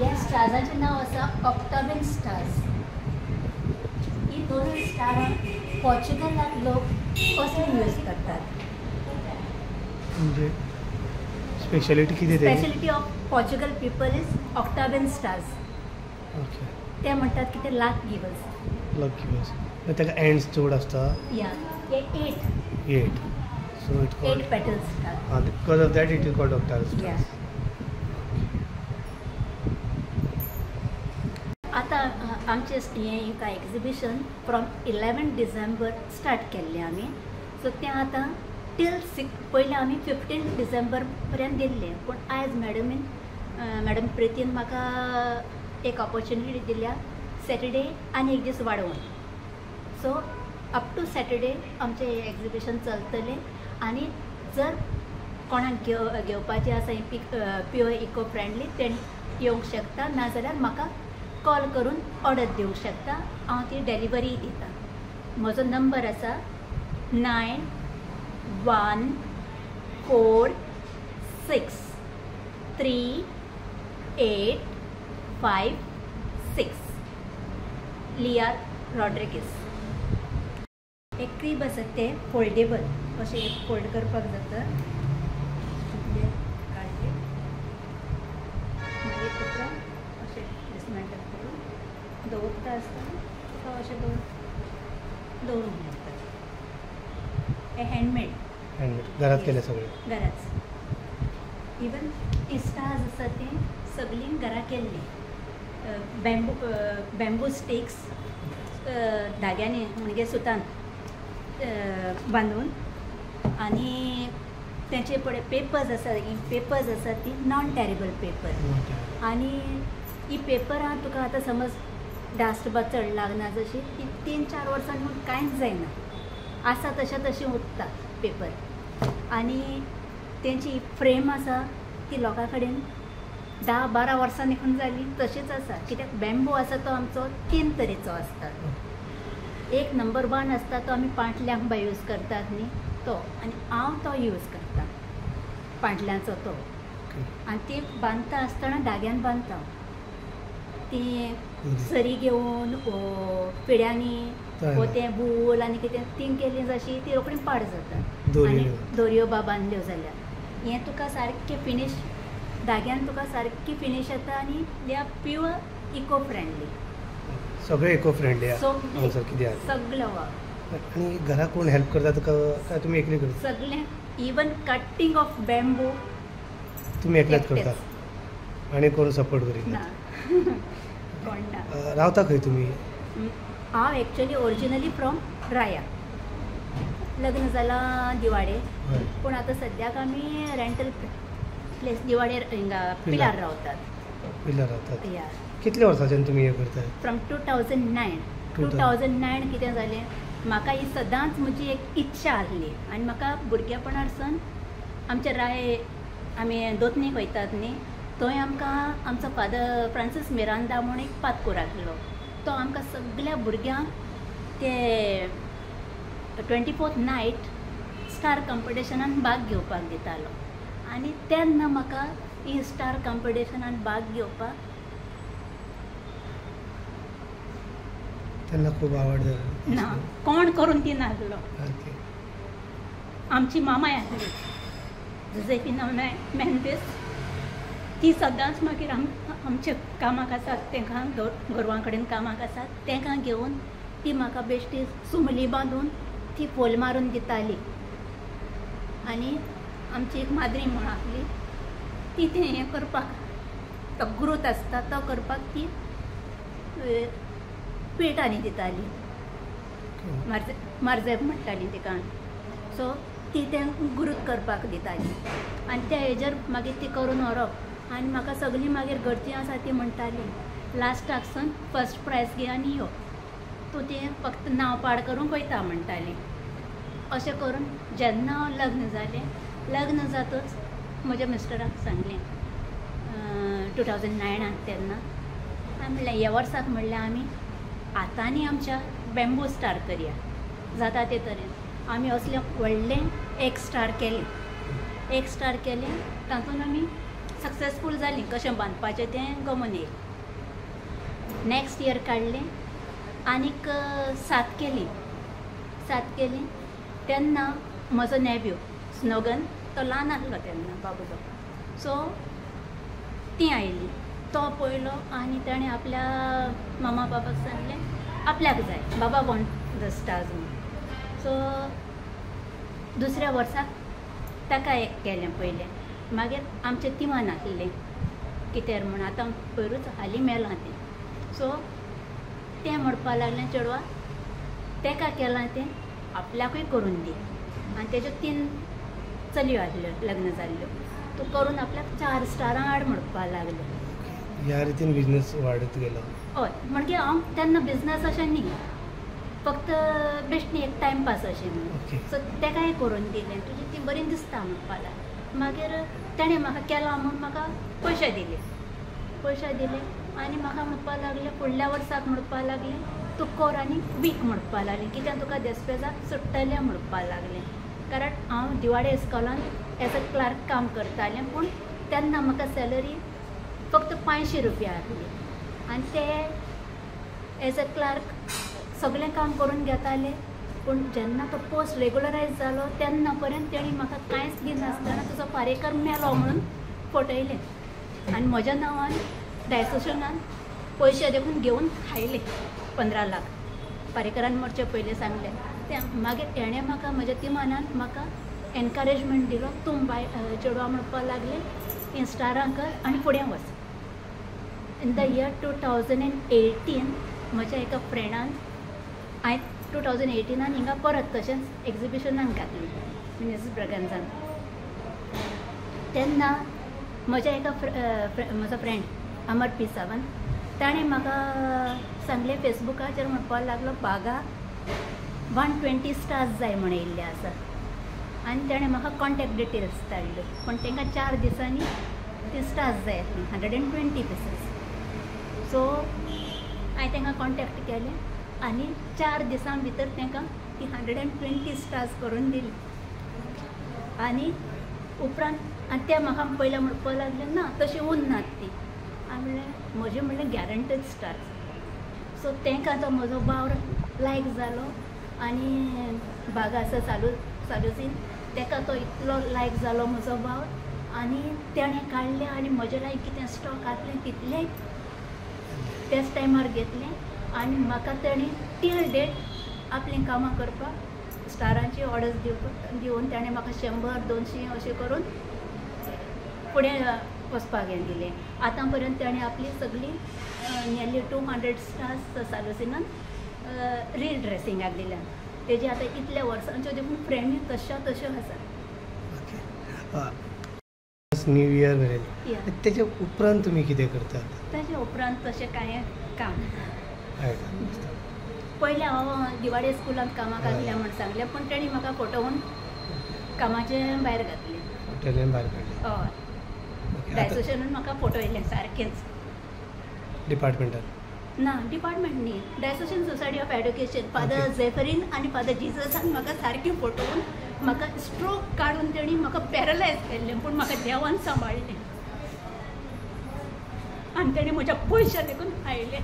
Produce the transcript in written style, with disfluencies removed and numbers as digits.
ह्या स्टार्साचें नांव आसा ऑक्टाबेन स्टार्स. ही दोनूय स्टारां पोर्चुगलाक लोक कसले यूज करतात. म्हणजे स्पेशलिटी कितें? Speciality of Portugal people is octagon stars. Okay. ते म्हणटात की ते लक गिवर्स. Luck givers. ताका एंड्स चड आसता. या हे 8. 8. So it called 8 petal star. Because of that it is called octagon stars. आतां आमचें हें एक एक्जिबिशन फ्रॉम 11 डिसेंबर स्टार्ट केल्लें आमी. सो तें आतां टील 6, पयलें आमी 15 डिसेंबर पर्यंत दिल्लें, पूण आयज मॅडमीन मॅडम प्रितीन म्हाका एक ऑपॉर्च्युनिटी दिल्या सॅटर्डे आनी एक दीस वाडोवन. सो अप टू सॅटर्डे आमचें हें एक्जिबिशन चलतलें. आनी जर कोणाक घेवपाचें आसा ही प्युअर इको फ्रेंडली तेणी येवंक शकता, नाजाल्यार म्हाका कॉल करून ऑर्डर दिवंक शकता. हांव ती डेलिवरी दिता. म्हजो नंबर आसा 9 1 4 6 3 8 5 6. लिया रॉड्रिगीस. एक क्रीब आसा तें फोल्डेबल, अशें एक फोल्ड करपाक जाता. काडलें मागीर उपरांत अशें डिसमेंटल करून दवरता आसतना तुका अशें दवरूंक मेळटा. हें हँडमेड. हँडमेड घरात केलें सगळें? घराच. इवन ती स्टार्स आसा ती सगळीं घरा केल्ली. बॅम्बू बॅम्बू स्टिक्स धाग्यांनी म्हणजे सुतान बांदून, आनी तेचे पळय पेपर्स आसा, ही पेपर्स आसा ती नॉन टेरेबल पेपर. आनी ही पेपरां तुका आतां समज डास्ट बा चड लागना जशी ती 3-4 वर्सां म्हूण कांयच जायना, आसा तशें तशें उरता पेपर. आनी तेंची फ्रेम आसा ती लोकां कडेन 10-12 वर्सां निकून जाली तशीच आसा. कित्याक बॅम्बू आसा तो आमचो 3 तरेचो आसता. एक नंबर 1 आसता तो आमी पांटल्यांक बा यूज करतात न्ही तो, आनी हांव तो यूज करता पांटल्यांचो तो. आनी ती बांदता आसतना धाग्यान बांदता, ती सरी घेवन पिड्यांनी वो तें वूल आनी कितें ती केली जशी ती रोखडी पाड जाता. आनी दोरयो बा बांदल्यो जाल्यार हें तुका सारकें फिनीश धाग्यान तुका सारकी फिनीश येता. आनी they are pure eco friendly. सगळे इको फ्रेंडली आसा कितें सगळें. आनी घरा कोण हेल्प करता तुका काय तुमी एकले करता? सगळें, इवन कटिंग ऑफ बॅम्बू तुमी एकलेच करता आनी कोण सपोर्ट करिना? कोण ना. रावता खंय तुमी? हांव एक्चुअली ओरिजिनली फ्रॉम राया. लग्न जालां दिवाडे, पूण आतां सद्याक आमी रेंटल प्लेस दिवाडे हिंगा पिलार रावतात. पिलार रावतात. या. कितले वर्सांच्यान तुमी हें करतात? फ्रॉम 2009. 2009 कितें जालें, म्हाका ही सदांच म्हजी एक इच्छा आसली. आनी म्हाका भुरगेपणार सावन आमच्या राय आमी दोतनीक वयतात न्ही, थंय आमकां आमचो फादर फ्रांसीस मिरांदा म्हूण एक पादकूर आसलो, तो आमकां सगल्या भुरग्यांक ते 24th night star कॉम्पिटिशनान भाग घेवपाक दितालो. आनी तेन्ना म्हाका ही स्टार कॉम्पिटिशनान भाग घेवपाक तेन्ना खूब आवड जाली ना, कोण करून ती नासलो. आमची मामाय आसली जोजेफिना मेंदेस, ती सदांच मागीर आमच्या कामाक आसात तांकां गोरवां कडेन कामाक आसात तांकां घेवन ती म्हाका बेश्टी सुमली बांदून ती फोल मारून दिताली. आनी आमची एक माद्री म्हूण आसली ती तें हें करपाक तो ग्रोथ आसता तो करपाक ती पीठ आनी दिताली, मार्जेप म्हणटाली तिका. सो ती तें ग्रोथ करपाक दिताली आनी त्या हेजेर मागीर ती करून व्हरप. आनी म्हाका सगळीं मागीर घरचीं आसा ती म्हणटाली लास्टाक सन फर्स्ट प्रायज घे आनी यो, तूं तें फक्त नांव पाड करूंक वयता म्हणटाली. अशें करून जेन्ना हांव लग्न जालें, लग्न जातच म्हज्या मिस्टराक सांगलें 2009 तेन्ना, हांवें म्हणलें ह्या वर्साक म्हणलें आमी आतां आनी आमच्या बॅम्बू स्टार करया जाता ते तरेन. आमी असलें व्हडलें एक स्टार केलें, एक स्टार केलें तातूंत आमी सक्सेसफूल जालीं कशें बांदपाचें तें गमून येयलें. नॅक्स्ट इयर काडलें आनीक 7 केलीं 7 केलीं. तेन्ना म्हजो नेव्यू स्नोगन तो ल्हान आसलो तेन्ना बाबुलो, सो तीं आयलीं, तो पळयलो आनी ताणें आपल्या मामा बाबाक सांगलें आपल्याक जाय, बाबा वॉन्ट the stars म्हणून. सो दुसऱ्या वर्साक ताका एक केलें पयलें. मागीर आमचें तिमान आसलें कित्याक म्हूण आतां पयरूच हालीं मेलां तें, सो तें म्हणपाक लागलें चेडवा ताका केलां तें आपल्याकूय करून दी. आनी तेज्यो 3 चलयो आसल्यो लग्न जाल्ल्यो, तूं करून आपल्याक 4 स्टारां हाड म्हणपाक लागलें. ह्या रितीन बिजनेस वाडत गेलो. हय, म्हणजे हांव तेन्ना बिजनेस अशें न्ही, फक्त बेश्टी एक टायमपास अशें म्हणून. सो ताकाय करून दिलें, तुजी ती बरी दिसता म्हणपाक लागलें. मागीर तेणें म्हाका केलां म्हूण म्हाका पयशे दिले, पयशे दिले आनी म्हाका म्हणपाक लागलें फुडल्या वर्साक म्हणपाक लागलें तूं कर आनी वीक म्हणपाक लागलें, कित्याक तुका देस्पेजाक सुट्टलें म्हणपाक लागलें. कारण हांव दिवाडे इस्कॉलान एज अ क्लार्क काम करतालें, पूण तेन्ना म्हाका सॅलरी फक्त 500 रुपया आसली आनी ते एज अ क्लार्क सगळें काम करून घेताले. पूण जेन्ना तो पोस्ट रेगुलरायज जालो तेन्ना पर्यंत तेणी म्हाका कांयच दिनासतना तुजो पारेकर मेलो म्हणून फटयलें आनी म्हज्या नांवान डायसोशनान पयशे देखून घेवन खायले 15 लाख. पारेकरान मरचे पयलें सांगलें तें. मागीर तेणें म्हाका म्हज्या तिमानान म्हाका एनकरेजमेंट दिलो, तूं बाय चेडवां म्हणपाक लागलें हीं स्टारां कर आनी फुडें वच. इन the year 2018 म्हज्या एका फ्रेंडान हांवें 2018 हिंगा परत तशेंच एग्जिबिशनाक घातली मिनेझीस ब्रगांजान. तेन्ना म्हज्या एका म्हजो फ्रेंड अमर पी सावंत ताणें म्हाका सांगलें फेसबुकाचेर म्हणपाक लागलो बागा 120 स्टार्स जाय म्हण येयल्ले आसा आनी ताणें म्हाका कॉन्टेक्ट डिटेल्स धाडल्यो. पूण तांकां 4 दिसांनी ती स्टार्स जाय आसली 120 पिसीस. सो हांवें तांकां कॉन्टेक्ट केलें आनी 4 दिसां भितर तांकां ती 120 स्टार्स करून दिली. आनी उपरांत आनी ते म्हाका पयलें म्हणपाक लागले ना तशें उरनात ती. हांवें म्हणलें म्हजें म्हणलें गॅरंटीड स्टार्स. सो तांकां तो म्हजो वावर लायक जालो आनी बागा आसा सालूसीन ताका तो इतलो लायक जालो म्हजो वावर आनी तेणें काडलें आनी म्हजे लायक कितें स्टॉक आसलें तितलें त्याच टायमार घेतलें आनी म्हाका तेणें टील डेट आपलीं कामां करपाक स्टारांची ऑर्डर्स दिवपाक दिवन तेणें म्हाका 100 200 अशें करून फुडें वचपाक हें दिलें. आतां पर्यंत तेणें आपली सगळी नियरली 200 स्टार्स सालुसिनान रिड्रेसिंगाक दिल्या. तेजी आतां इतल्या वर्सांच्यो देखून फ्रेमी तश्या तश्यो आसा. न्यू इयर मेरेन तेच्या उपरांत तुमी कितें करतात? ताच्या उपरांत तशें कांय काम पयलें हांव दिवाडे स्कुलांत कामाक आसलें म्हूण सांगलें, पूण तेणी म्हाका फटोवन कामाचे भायर घातलें. भायर काडलें? हय, डायसोशनान म्हाका फटयलें सारकेंच. डिपार्टमेंटान? ना, डिपार्टमेंट न्ही, diocesan society of education father Zephyrin आनी फादर जिजसान म्हाका सारकें फटोवन म्हाका स्ट्रोक काडून तेणी म्हाका पॅरलायज केल्लें, पूण म्हाका देवान सांबाळ्ळें आनी तेणी म्हज्या पयशे देखून खायले.